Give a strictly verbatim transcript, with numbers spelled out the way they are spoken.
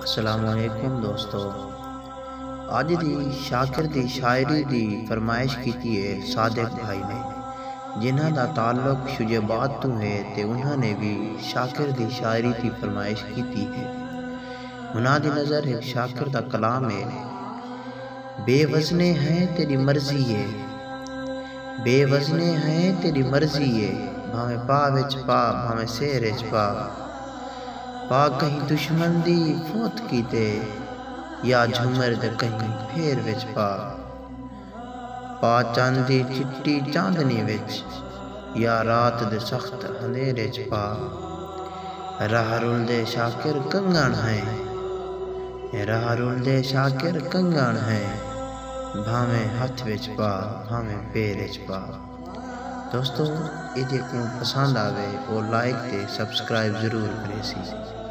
السلام علیکم دوستو، اڄ دی شاکر دی شاعری دی فرمائش کیتی ہے صادق بھائی نے، جنہاں دا تعلق شجاع آباد توں ہے تے انہاں نے وی شاکر دی شاعری دی فرمائش کیتی ہے۔ انہاں دی نظر ہک شاکر دا کلام ہے۔ بے وزنے ہیں تیݙی مرضی ہے، بے وزنے ہیں تیݙی مرضی ہے، بھاویں پا وچ پا، بھاویں سیر وچ پا، پا کہیں دشمن دی فوت کیتے، یا جھمر دے کہیں پھیر وچ پا، پا چن دی چٹی چاندنی وچ، یا رات دے سخت اندھیر وچ پا۔ راہ رلدے شاکر کنگݨ ہیں، راہ رلدے شاکر کنگݨ ہیں، بھاویں ہتھ وچ پا، بھاویں پیر وچ پا۔ دوستو، ایندے کوں پسند آوے او لائک تے سبسکرائب ضرور کریسی۔